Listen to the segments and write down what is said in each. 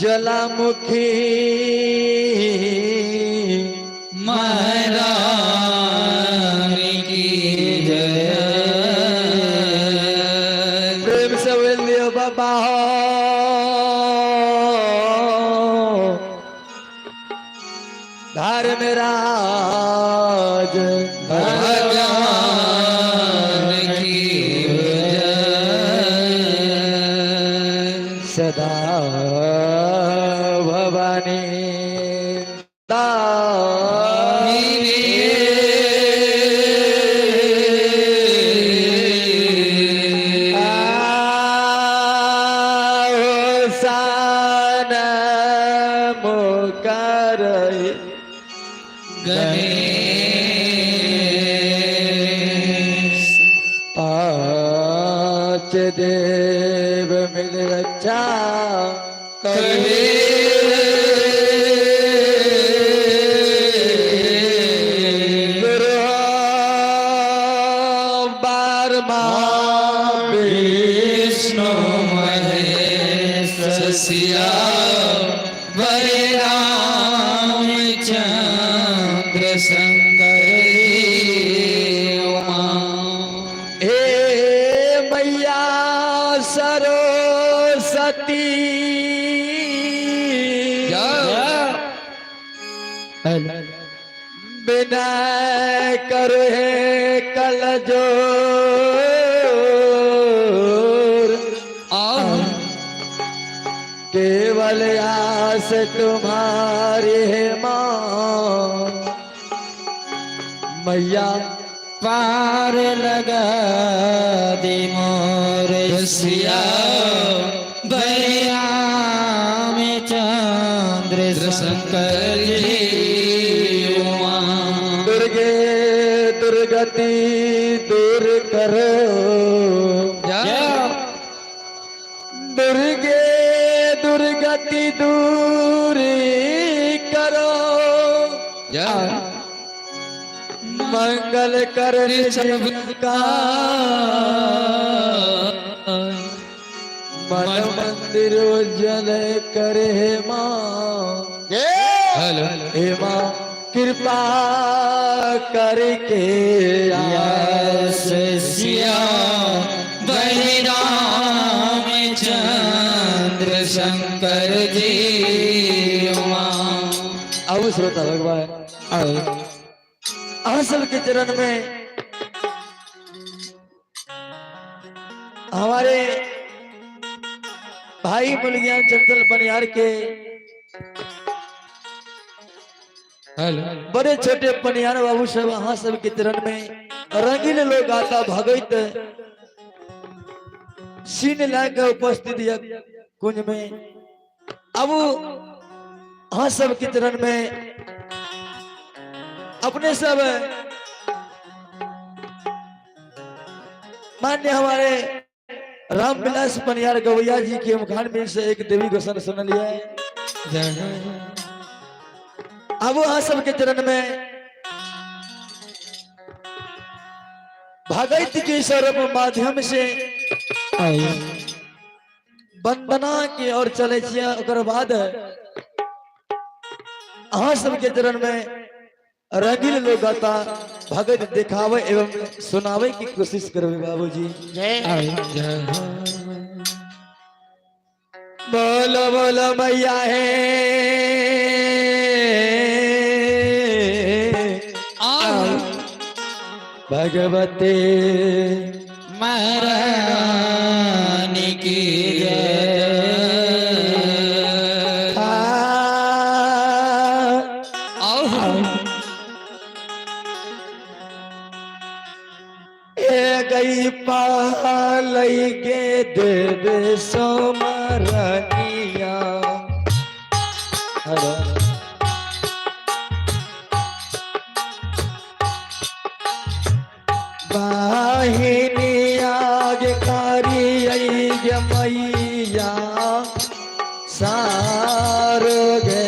ज्वालामुखी महारानी की जय। प्रेम से बोल दियो बाबा हो। धार मेरा भगवान की जय। सदा भवानी सान मुकर गणेश। पांच देव मिल रक्षा करे। गुरु बारमा विष्णु महेश सिया वर रामचंद्र शंकर उमा। हे मैया सरस्वती, बिना कर हे कल जोर, केवल आस तुम्हारी है माँ, मैया पार लगा दे मोर सिया रामचंद्र शंकर जी उमा। दुर्गे दुर्गति दूर करो, दुर्गे दुर्गति दूर करो, मंगल कर सबका, मन मंदिर उज्जवल करे हे माँ, हेलो। हे माँ कृपा करके यस सिया रामचंद्र शंकर जी उमा। अब श्रोता भगवान, अहाँ सबके चरण में हमारे भाई मुलगियान चंचल पनियार के हेलो। बड़े छोटे पनियार बाबू सब अहाँ सबके चरण में रंगीन लोग आता भगत सीन लाके उपस्थित यह कुंज में। अब अहाँ सबके चरण में अपने सब मान्य हमारे रामविलास पनियार गवैया जी के मुखान में से एक देवी गोसन सुन लिया है। अब अहाँ सबके चरण में भगत के स्वरूप माध्यम से वंदना की ओर चले छियै। ओकर बाद अहाँ सबके चरण में रंगीन लोग गाता भगत दिखावे एवं सुनावे की कोशिश करबे बाबूजी। बोलो बोलो मैया है, भगवती महारानी की जय। आ, आओ। ए गई पालई के देव सोमरनिया। हेलो। बाहिनी आग कारी गे मैया सार गे।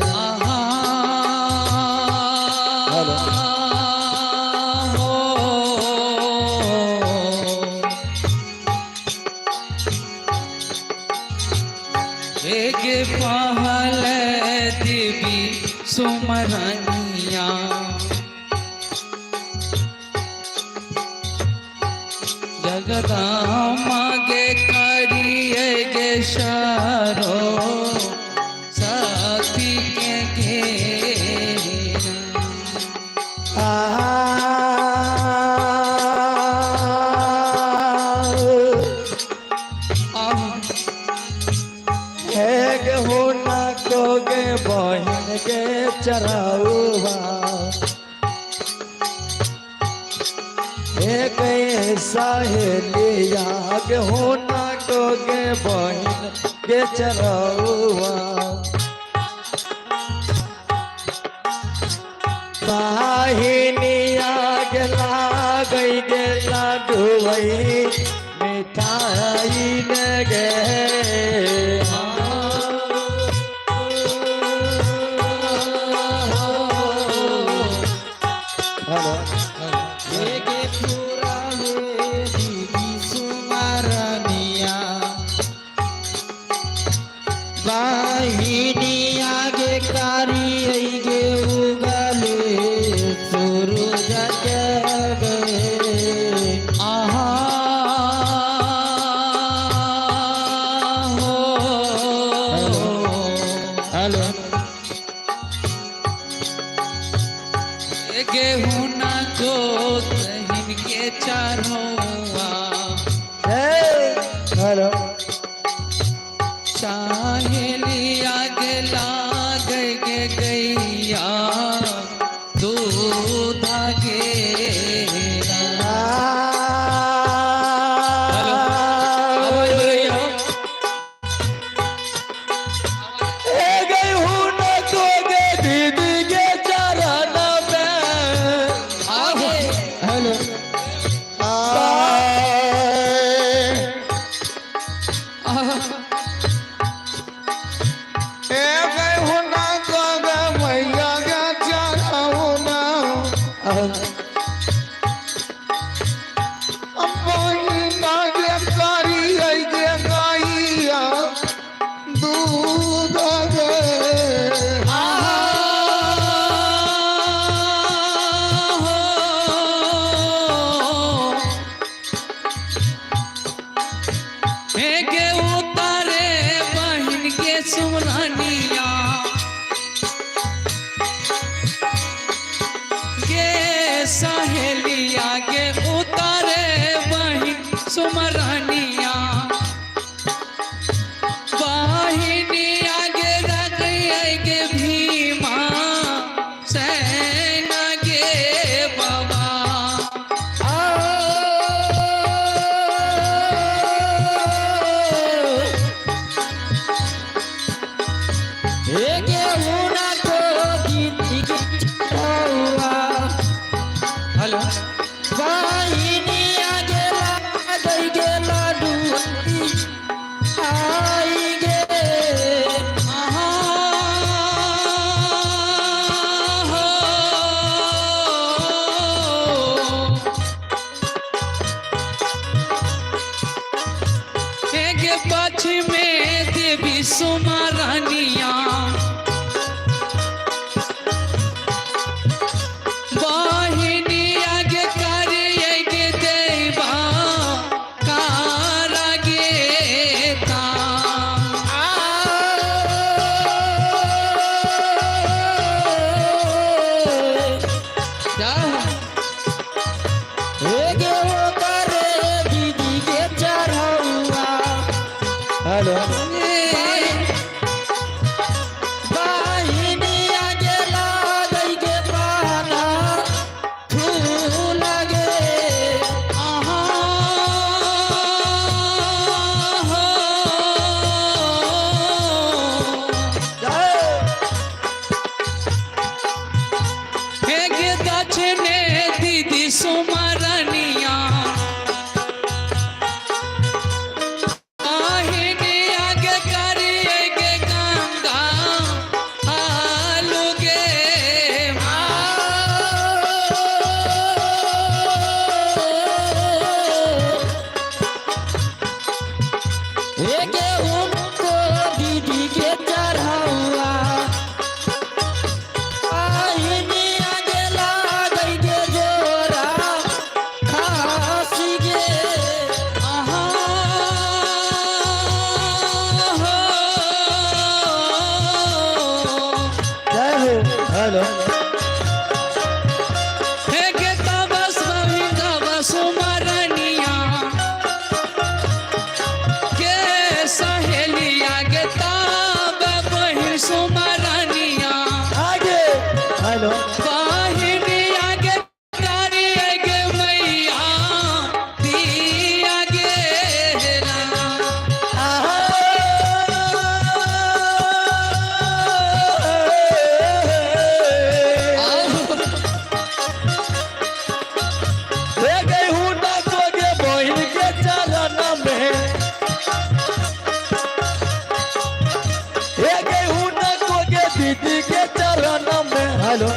आहा। हेलो। हो। हे। गे पहल देवी सुमरनिया। जगदम्बा गे करिए गे सारो शक्ति के घेरा। आहो। हे गे हो ना को गे बहिन गे चराउआ, हे गे सहेलिया गे हो ना को गे बहिन गे चराउआ। बाहिनिया गे लागई गे लाडुवई मिठाई ने गे। हेलो। गे पूरा दीदी सुमरनिया, बाहिनी आगे कारी गे उगले सूरज के गे। आहा हो। हेलो। गेहूं ना को तहिन के चारोआ। हेलो। साहेलिया के लाग के गैया दूध के। आवाज बढ़ैया। ए गई हूँ न को गे दीदी के चरण में। आहो। हेलो। आहा। ए गई हूँ ना को गे मैया गे चढ़ाऊना, बहिना गे कारी गे गैया दूध गे। के उतारे बहिन के सुमरानिया के सहेलिया के उतारे बहिन सुमरानिया, बहिनी आगे रख के भीमा सेना के बाबा। गे ऊना को दीदी के चढ़ाऊआ, हेलो। बाहिनी आगे लागई गे लाडू आई गे। एक पक्ष में देवी सुमा रानिया, बाहिनी आगे कार्य के देवा कारागे ता। क्या? गे वो करे दीदी के चढ़ाऊआ। हेलो। ए, हेलो। हे गे तब तब सुमरनिया के सहेलिया गे तब बहिन सुमरनिया। आगे। हेलो। बहिनिया गे कारी गे मैया दिया गे रे गई हूँ ना को गे बहिन के चरण में, रे गई हूँ ना को गे दीदी के चरण में। हेलो।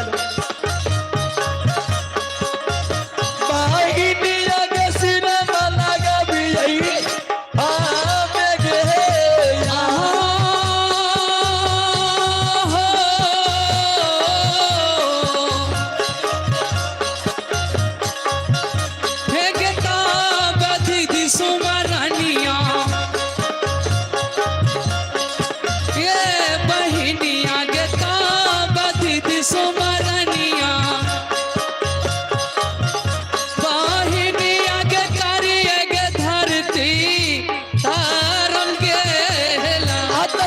बहिनिया के सिनेमा लगा भी हाँ गे। सुमरनिया ये बहिनिया गे दीदी सुमरनिया, बहिनिया गे करिए गे धरती तारम गेला। आता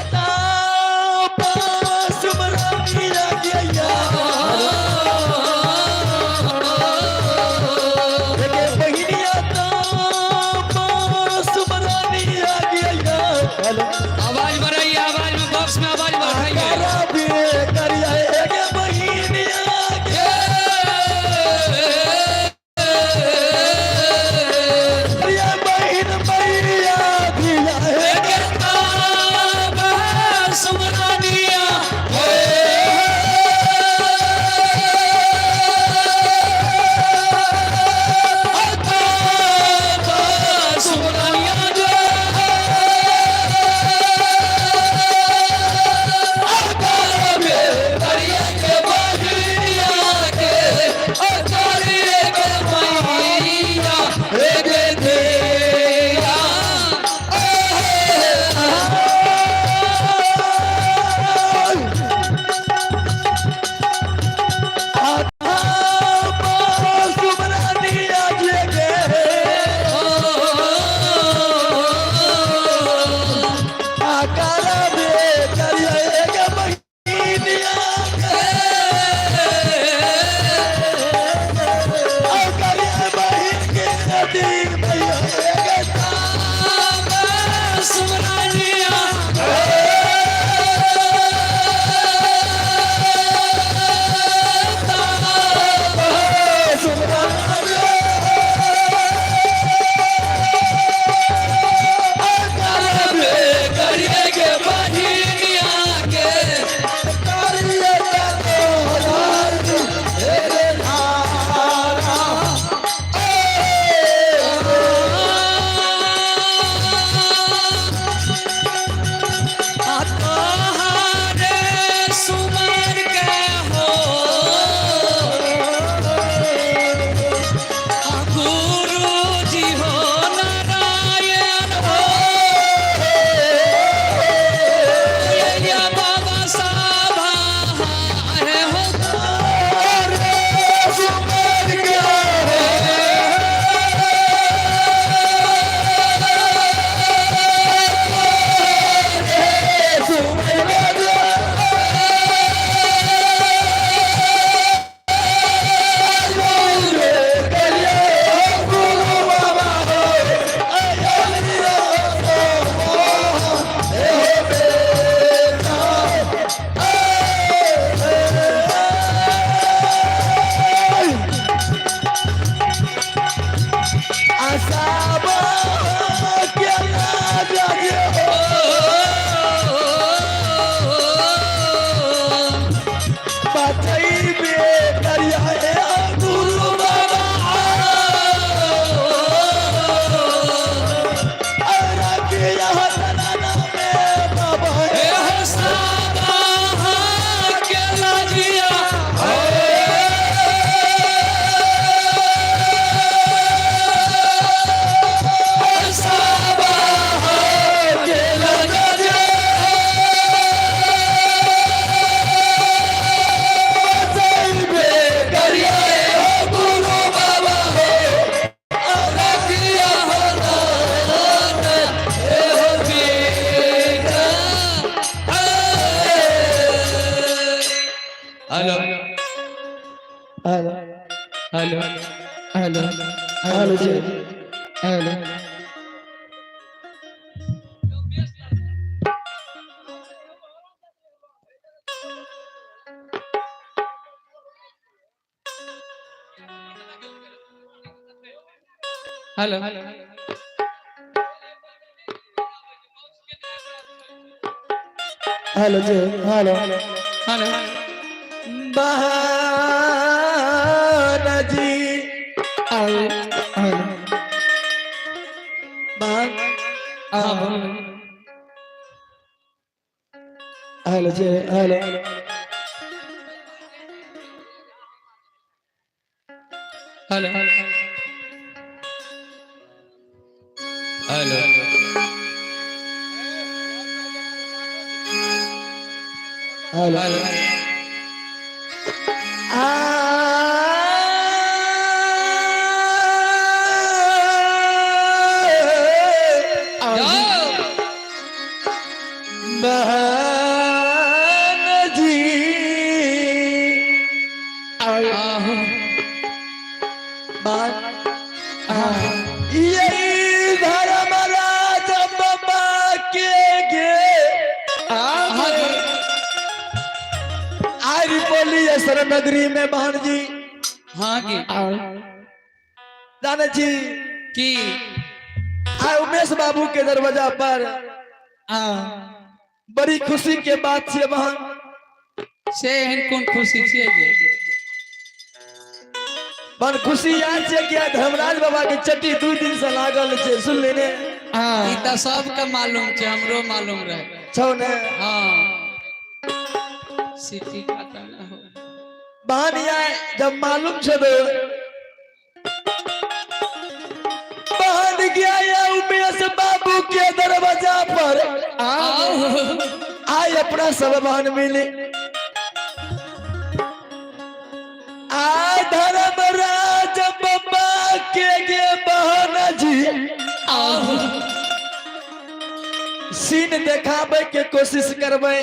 सुमरनिया गया गे बहिनिया सुमरनिया गया। हेलो। आवाज बढ़ाइए, आवाज में बॉक्स में आवाज बढ़ाइए। करा भी करिया गे बहिनिया गे करिया बहिन मैया दिया है। सुमरनिया सुमरनिया। सुमरनिया गे आकारा बे करिया गे बहिनिया गे करिया बहिन के नदी भैया गे। सुमरनिया। सुमरनिया करिए के बहिनिया। Hello hello hello hello hello जी। Hello. Hello hello जी। हेलो। हेलो। बहन जी। हेलो। हेलो। बहन। हाँ बोलो। हेलो जी। Hello. Hello hello. Hello. Hello. आ जाओ। बहन जी। आहो। बहन, यही धर्मराज बाबा के गे आर्य बोली शरण नगरी में बहन जी। हाँ की। जाने छी? की? आय उमेश बाबू के दरवाजा पर बड़ी खुशी के बात छे बहन। से एहन कोन खुशी छियै जे? बहन, खुशी याद छे कि आइ धर्मराज बाबा के चट्टी 2 दिन से लागल छे, सुन लेने? ई तऽ सबके मालूम छै, हमरो मालूम रहे। छौ ने? हाँ, सिटी खाता ना हो। बहन, या जब मालूम छे तो बहन गया या उमेश बाबू के दरवाजा पर आओ। आय अपना सब बहन मिले आय धर्मराज बाबा के गे बहन जी। आओ। सीन देखाबे के कोशिश करबै।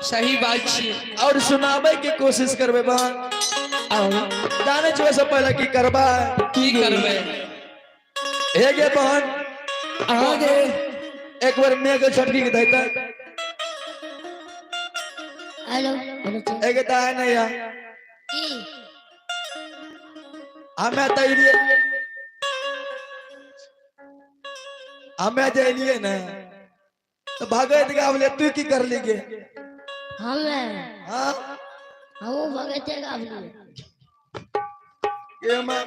सही बात छियै। और सुनाबे के कोशिश करबै। बहन, जाने छियै से पहले की करबै? की करबै? हे गे बहन, एक बार मेघ छटकी के दैता। हेलो। एक तऽ आय नहीं या। की? हमे तऽ एलियै, हमे जे एलियै ने तऽ भगैत गावले, तू की करली गे? हमे? हाँ। हमहूँ भगैते गाबलियै। गे मां,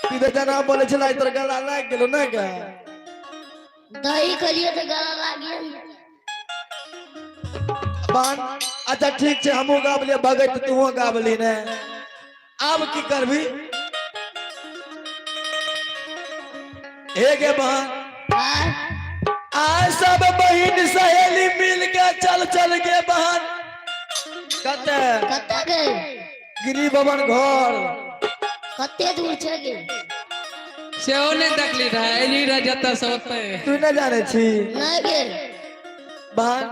तू तऽ जेना बोले छलै तोर गला लागि गेलो ने गे? दही खेलियै तऽ गला लागि गेल। बहन, अच्छा ठीक छै, हमहूँ गाबलियै भगैत, तूहो गाबली ने, आब की करबी हे गे बहन? आय। आय सब बहिन सहेली मिल के चल चल गे बहन, कते? कतऽ गे? गिरी भवन घर। कते दूर छै गे? सेहो नहि देखली रहे, एली रहे जतऽ से ओतऽ। तू नहि जाने छी? नहि गे। बहन,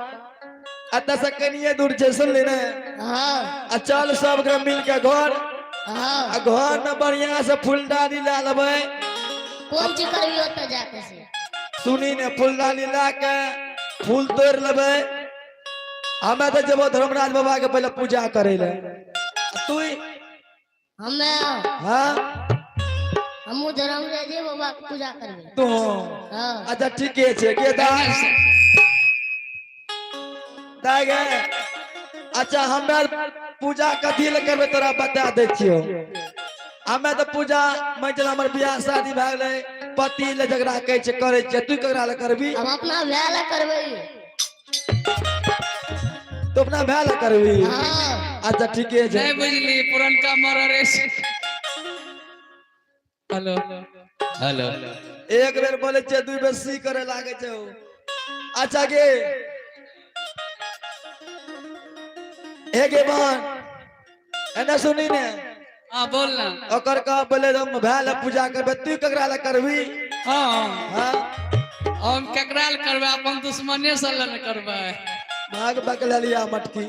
एतऽ से कनिये दूर छै, सुनली ने? हाँ। आ चल सब के मिल के घर। हाँ। आ घर में बढ़िया से फूलडाली ला लेबै। कोन चीज करबी ओतऽ जाके से? सुनी ने, फूलडाली ला के फूल तोड़ लेबै। हमे तऽ जेबो धर्मराज बाबा के पहले पूजा करे ले, आ तू? हमे? हाँ। हमहूँ धर्मराजे बाबा के पूजा करबै। तू? हाँ। अच्छा, ठीके छै के दाय दाय गे। अच्छा, हमे पूजा कथी ले करबै तोरा बता दै छियौ। हमे तऽ पूजा मान चल हमर बियाह शादी भए गेलै, पति ले जकरा कहै छै करै छियै। तू ककरा ले करबी? हम अपना भाय लए करबै। तू अपना भाय ले करबी? हाँ। अच्छा, ठीके छै। नहि बुझली पुरनका मरर। Hello hello. एक बेर बोले छियै, दू बेर सी करे लागे छै उ। अच्छा गे, हे गे बहन, एने सुनी ने। हाँ, बोल ना। ओकर कह बोले हम भाय ले पूजा करबै, तू ककरा ले करबी? हाँ। हाँ। हम केकरा ले करबै? अपन दुश्मने से ले ने करबै। भाग बक ले लिया मटकी।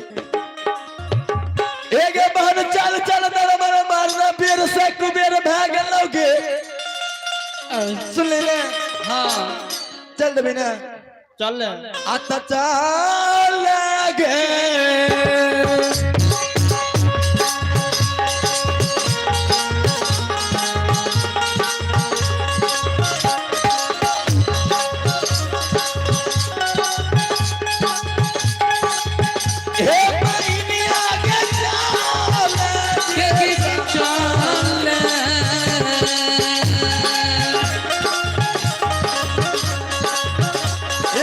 एगे बहन चल चल दरबर मारना बेर से कुबेर भए गेलौ गे। सुन ले ने? हाँ। चल देबी ने? चल। आ त चल गे। हे बहिनिया गे चल। के चल।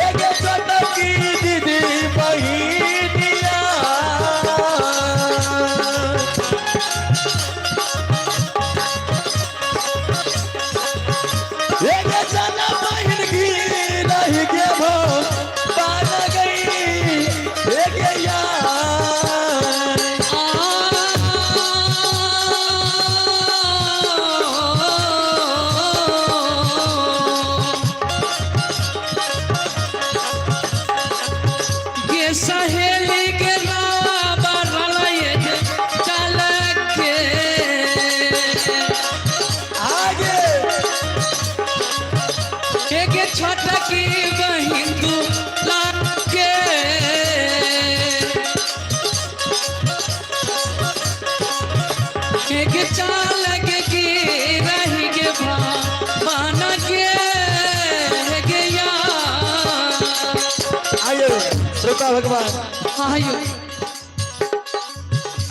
एगे छोटकी दीदी बहिनिया। एगे चल बहिन की रही गे भो पान गई एगे यार। ये सहेली के बाबा ये चल के। आगे। एक छोटकी बहिन तू लाके। एक चाल के की रही के भा माना के के यार। आइए श्रोता भगवान। आयो।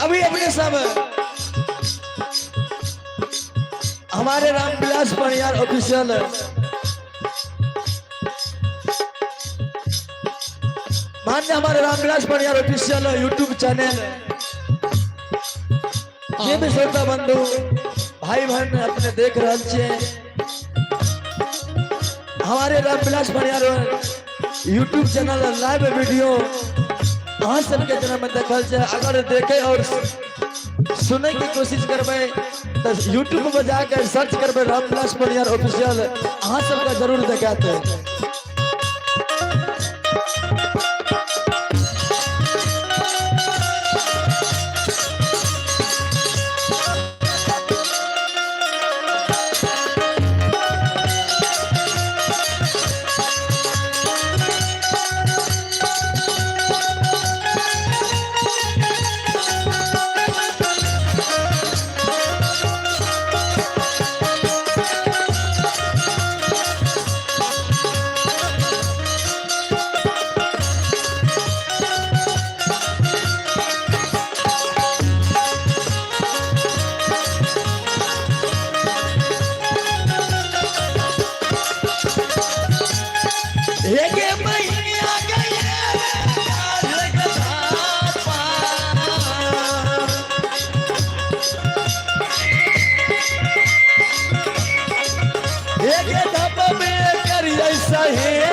अभी अपने सब हमारे रामविलास परियार ऑफिशियल मान्य हमारे Ramvilas Pariyar official YouTube channel ये भी श्रोता बंधु भाई बहन अपने देख रहे छे हमारे Ramvilas Pariyar YouTube channel live video अहाँ सबके जेना में देखल छै। अगर देखे और सुने के कोशिश करबै तऽ यूट्यूब पर जाकर सर्च करबै रामविलास परियार ऑफिशियल, अहाँ सबके जरूर देखाते। एगे बहिनिया गए एगे धप में करिए सही।